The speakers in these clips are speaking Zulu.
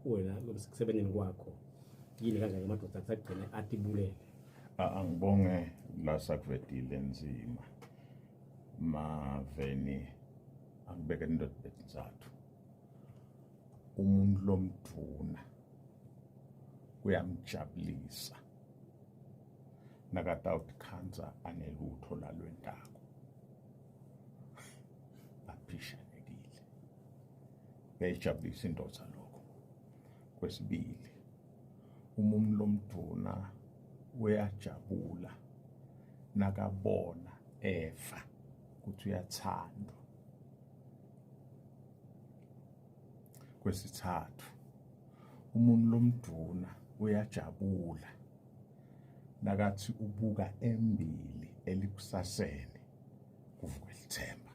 Wena kusebenzeni kwakho yini kanjani amadoda athi agcine atibulele? Angibonge la sakuvedile nzima maveni, angibeke indoda betinzathu. Umuntu lomduna kuyamjabulisa nakatawutikhandza anelutho lalwentako, aphishanekile, kuyayijabulisa indoda lokho. Kwesibili, umuntu lomduna uyajabula nakabona eva ukuthi uyathandwa. Kwesithathu, umuntu lomduna uyajabula nakathi ubuka embili elikusaseni, kuvuka lithemba.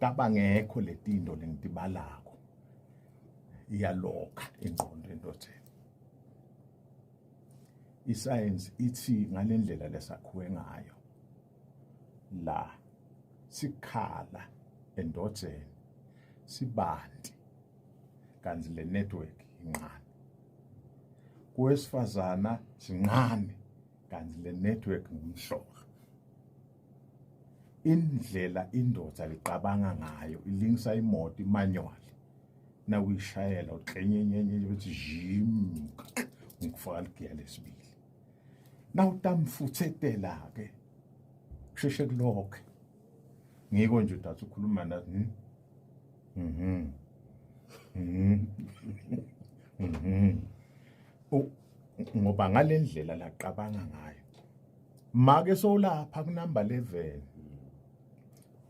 Kabangekho letinto lengitibalako, iyalokha ingqondo endodeni. Isayensi ithi ngalendlela lesakhiwe ngayo la sikhala endodeni sibanti, kanti le network incane. Kowesifazana sincane, kanti le network ngumhlolo. Indlela indoda liqabanga ngayo ilingisa imoto imanual, nawuyishayela uqenyenyenye bethi jim, ngikufaka ligiya lesibili, nawutamfuthetela ke kusheshe kulokhe. Ngiko nje udathi ukhuluma nathi ngoba ngalendlela laqabanga ngayo make sowulapha kunumber 11,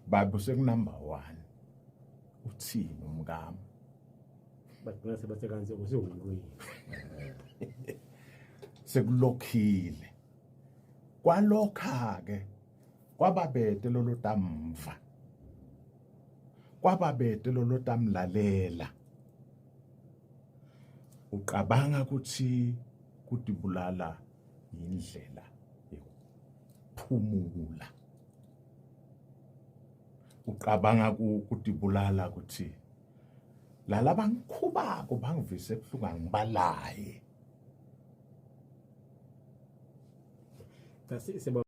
babe usekunumber 1, uthini umkami? Bagcina sebasekanze usehulweni. Sekulokhile kwalokha ke, kwababete lolo tamva, kwababete lolo tamlalela. Uqabanga ukuthi kudibulala indlela yokuphumula, uqabanga kudibulala ukuthi lala bangikhubako bangivise ebuhlungu, angibalaye. Cha, siyabonga.